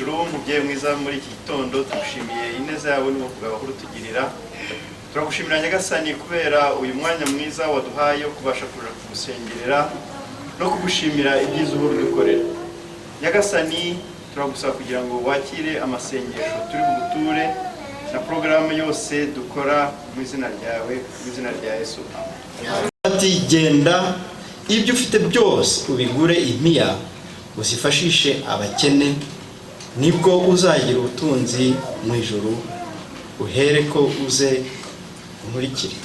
Ijuru, mubyeyi mwiza, muri iki gitondo tugushimiye ineza yawe n'ubuntu bwawe utugirira. Turagushimira, Nyagasani, kubera uyu mwanya mwiza waduhaye wo kubasha kuja kugusengerera no kugushimira ibyiza uhora udukorera. Nyagasani, turagusaba kugira ngo wakire amasengesho turi buguture na porogaramu yose dukora mu izina ryawe, mu izina rya Yesu. Ati: "Genda, ibyo ufite byose ubigure impiya, uzifashishe abakene, nibwo uzagira ubutunzi mu ijuru, uhere ko uze unkurikire."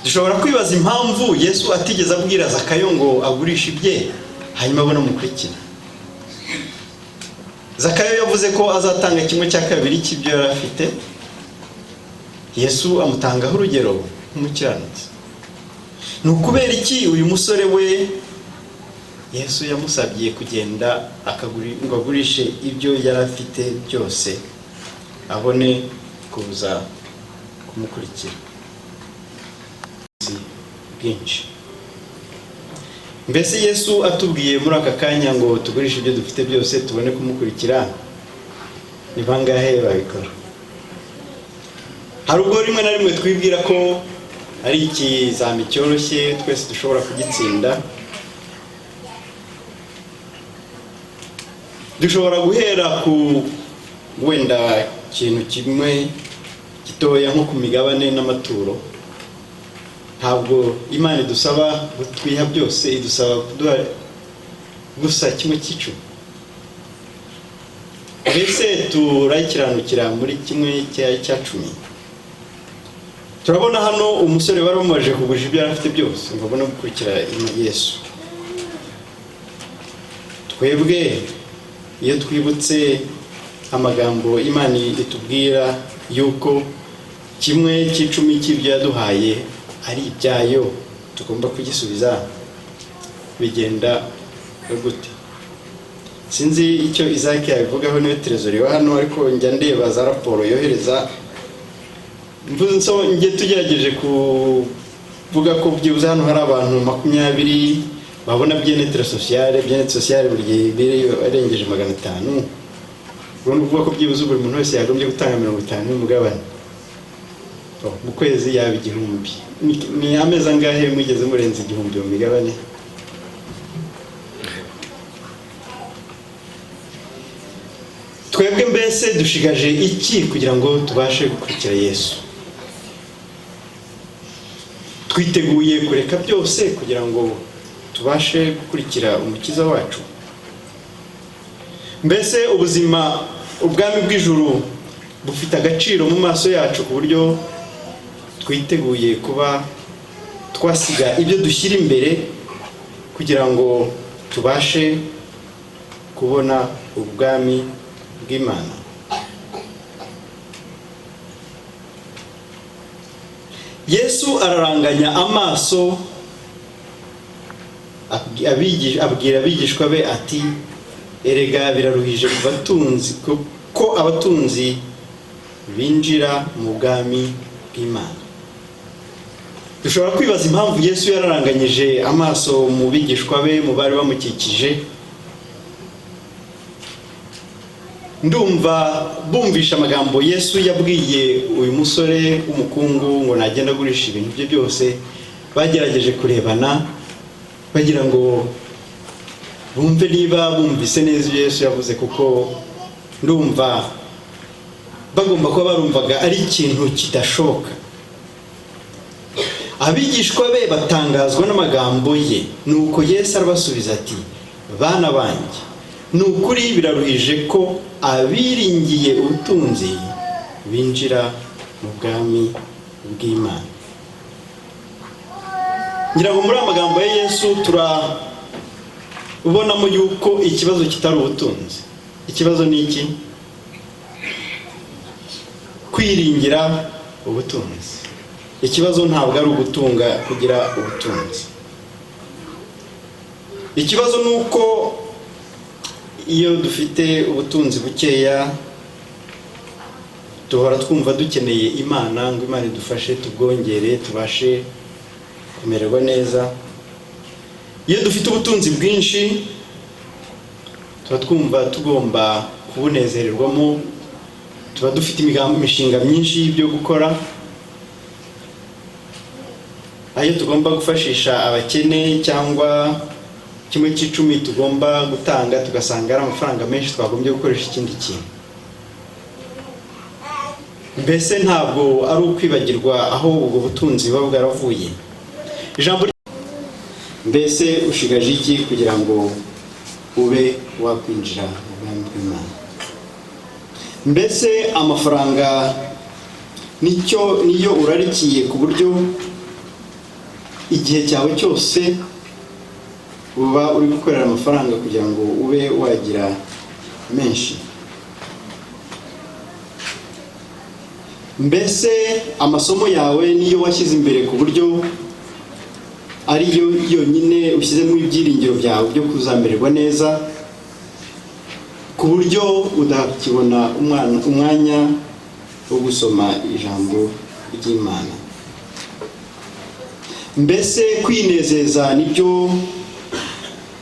Dushobora kwibaza impamvu Yesu atigeze abwira Zakayo ngo agurishe ibye hanyuma abone amukurikira. Zakayo yavuze ko azatanga kimwe cya kabiri cy'ibyo yari afite. Yesu amutangaho urugero nk'umukiranutsi. Ni ukubera iki uyu musore we Yesu yamusabye kugenda ngo agurishe ibyo yari afite byose, abone kuza kumukurikira? Bwinshi. Mbese Yesu atubwiye muri aka kanya ngo tugurishe ibyo dufite byose tubone kumukurikira, ni bangahe babikora? Hari ubwo rimwe na rimwe twibwira ko ari ikizami cyoroshye, twese dushobora kugitsinda. Dushobora guhera ku wenda kintu kimwe gitoya, nko ku migabane n'amaturo. Ntabwo Imana idusaba twiha byose, idusaba kuduha gusa kimwe cy'icumi. Mbese turakiranukira muri kimwe cya cumi? Turabona hano umusore wari wamubajije kugurisha ibyo yari afite byose ngo abone gukurikira Yesu. Twebwe iyo twibutse amagambo Imana itubwira yuko kimwe cy'icumi cy'ibyo yaduhaye ari ibyayo, tugomba kugisubiza, bigenda gute? Sinzi icyo Isaac yabivugaho, niwe trésorier wa hano, ariko njya ndeba za raporo yohereza. Mvuze nso njye tugerageje kuvuga ko byibuze hano hari abantu 20 babona bien-être social. Bien-être social buri gihe biri arengeje 500. Urumva, uvuga ko byibuze buri muntu wese yagombye gutanga 50 y'umugabane mu kwezi, yaba 1000. Ni amezi angahe mwigeze murenza 1000 mu migabane? Twebwe mbese dushigaje iki kugira ngo tubashe gukurikira Yesu? Twiteguye kureka byose kugira ngo tubashe gukurikira Umukiza wacu? Mbese ubuzima, ubwami bw'ijuru bufite agaciro mu maso yacu ku buryo twiteguye kuba twasiga ibyo dushyira imbere kugira ngo tubashe kubona ubwami bw'Imana? Yesu araranganya amaso, abwira abigishwa be ati: "Erega biraruhije ku batunzi ko abatunzi binjira mu bwami bw'Imana." Dushobora kwibaza impamvu Yesu yararanganyije amaso mu bigishwa be, mu bari bamukikije. Ndumva bumvisha amagambo Yesu yabwiye uyu musore w'umukungu ngo nagenda agurisha ibintu bye byose, bagerageje kurebana bagira ngo bumve niba bumvise neza ibyo Yesu yavuze, kuko ndumva bagomba kuba barumvaga ari ikintu kidashoboka. Abigishwa be batangazwa n'amagambo ye. Nuko Yesu arabasubiza ati: "Bana banjye, ni ukuri biraruhije ko abiringiye ubutunzi binjira mu bwami bw'Imana." Ngira ngo muri aya magambo ya Yesu turabonamo yuko ikibazo kitari ubutunzi. Ikibazo ni iki? Kwiringira ubutunzi. Ikibazo ntabwo ari ugutunga, kugira ubutunzi. Ikibazo ni uko iyo dufite ubutunzi bukeya duhora twumva dukeneye Imana ngo Imana idufashe tubwongere, tubashe kumererwa neza. Iyo dufite ubutunzi bwinshi Tuba twumva tugomba kubunezererwamo, tuba dufite imishinga myinshi y'ibyo gukora, ayo tugomba gufashisha abakene cyangwa 1/10 tugomba gutanga, tugasanga ari amafaranga menshi twagombye gukoresha ikindi kintu. Mbese ntabwo ari ukwibagirwa aho ubwo butunzi buba bwaravuye? Ijambo, mbese ushigaje iki kugira ngo ube wakwinjira mu bwami bw'Imana? Mbese amafaranga nicyo niyo urarikiye, ku buryo igihe cyawe cyose uba uri gukorera amafaranga kugira ngo ube wagira menshi? Mbese amasomo yawe niyo washyize imbere, ku buryo ariyo yonyine ushyizemo ibyiringiro byawe byo kuzamererwa neza, ku buryo udakibona umwanya wo gusoma ijambo ry'Imana? Mbese kwinezeza nibyo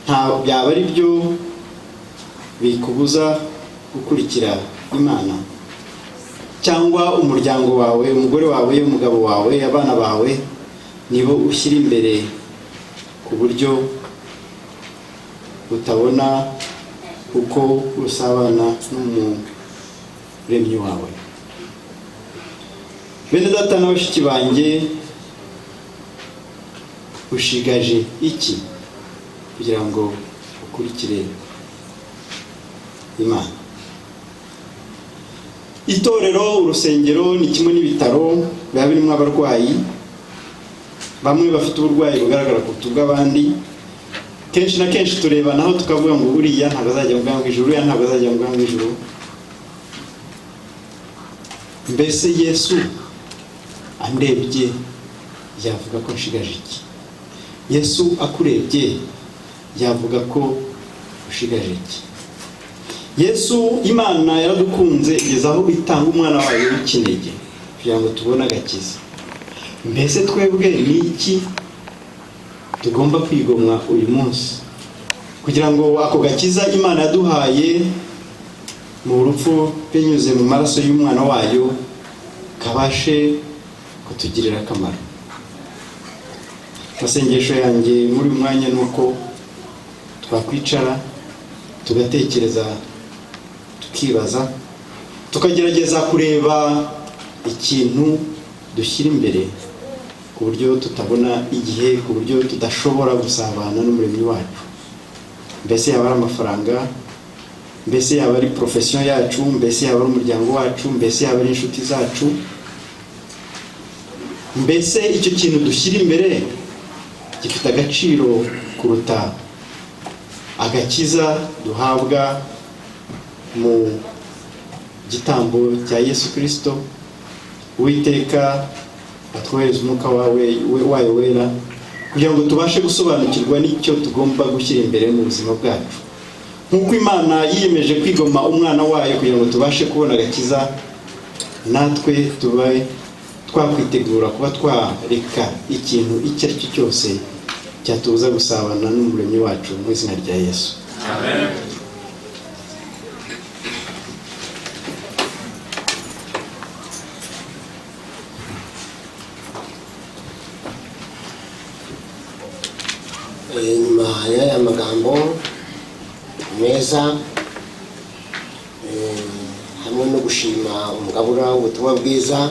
nta byaba ari byo bikubuza gukurikira Imana? Cyangwa umuryango wawe, umugore wawe, umugabo wawe, abana bawe, nibo ushyira imbere, ku buryo utabona uko usabana n'Umuremyi wawe? Bene data na bashiki banjye, ushigaje iki kugira ngo ukurikire Imana? Itorero, urusengero ni kimwe n'ibitaro biba birimo abarwayi. Bamwe bafite uburwayi bugaragara kuruta ubw'abandi. Kenshi na kenshi turebanaho tukavuga ngo uriya ntabwo azajya mu bwami bw'ijuru, uriya ntabwo azajya mu bwami bw'ijuru. Mbese Yesu andebye yavuga ko nshigaje iki? Yesu akurebye yavuga ko ushigaje iki? Yesu, Imana yaradukunze igeza aho itanga umwana wayo w'ikinege kugira ngo tubone agakiza. Mbese twebwe ni iki tugomba kwigomwa uyu munsi kugira ngo ako gakiza Imana yaduhaye mu rupfu binyuze mu maraso y'umwana wayo kabashe kutugirira akamaro? Amasengesho yanjye muri uyu mwanya ni uko twakwicara tugatekereza, tukibaza, tukagerageza kureba ikintu dushyira imbere, ku buryo tutabona igihe, ku buryo tudashobora gusabana n'Umuremyi wacu. Mbese yaba ari amafaranga? Mbese yaba ari profession yacu? Mbese yaba ari umuryango wacu? Mbese yaba ari inshuti zacu? Mbese icyo kintu dushyira imbere gifite agaciro kuruta agakiza duhabwa mu gitambo cya Yesu Kirisito? Uwiteka atwohereza umwuka wawe wayo wera kugira ngo tubashe gusobanukirwa n'icyo tugomba gushyira imbere mu buzima bwacu. Nk'uko Imana yiyemeje kwigomwa umwana wayo kugira ngo tubashe kubona agakiza, natwe tube twakwitegura kuba twareka ikintu icyo ari cyo cyose cyatubuza gusabana n'Umuremyi wacu, mu izina rya Yesu. Amen. Nyuma y'aya magambo meza hamwe no gushima umugabura w'ubutumwa bwiza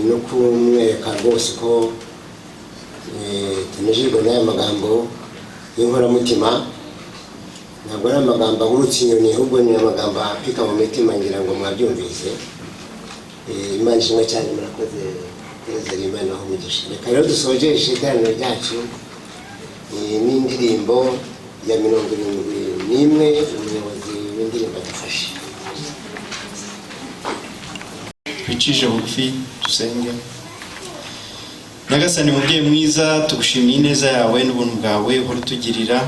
no kumwereka rwose ko tunejejwe n'aya magambo y'inkoramutima. Ntabwo ari amagambo agurutse inyoni, ahubwo ni amagambo apika mu mitima. Ngira ngo mwabyumvise. Imana ishimwe cyane, murakoze neza. Imana aho umugisha. Reka rero dusojeshe iteraniro ryacu n'indirimbo ya 71. Umuyobozi w'indirimbo adufashe. Twicishe bugufi dusenge. Nyagasani mubyeyi mwiza, tugushimiye ineza yawe n'ubuntu bwawe uhora utugirira.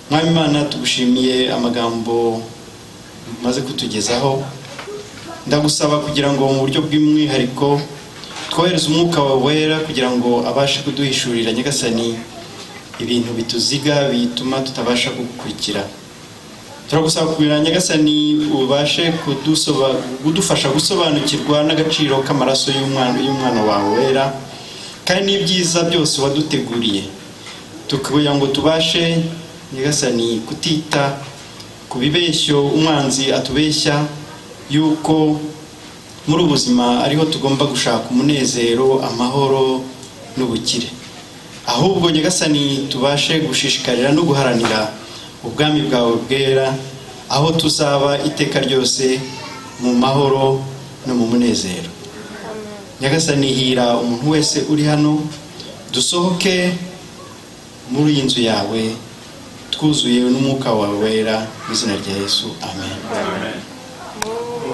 Mwami Imana, tugushimiye amagambo umaze kutugezaho. Ndagusaba kugira ngo mu buryo bw'umwihariko twohereze umwuka wawe wera kugira ngo abashe kuduhishurira, Nyagasani. ibintu bituziga bituma tutabasha kugukurikira. Turagusaba kugira, Nyagasani, ubashe kudufasha gusobanukirwa n'agaciro k'amaraso y'umwana wawe wera kandi n'ibyiza byose waduteguriye, kugira ngo tubashe, Nyagasani, kutita ku bibeshyo umwanzi atubeshya yuko muri ubu buzima ariho tugomba gushaka umunezero, amahoro n'ubukire. Ahubwo, Nyagasani, tubashe gushishikarira no guharanira ubwami bwawe bwera, aho tuzaba iteka ryose mu mahoro no mu munezero. Nyagasani, hira umuntu wese uri hano, dusohoke muri iyi nzu yawe twuzuye n'umwuka wawe wera. Mu izina rya Yesu, amen.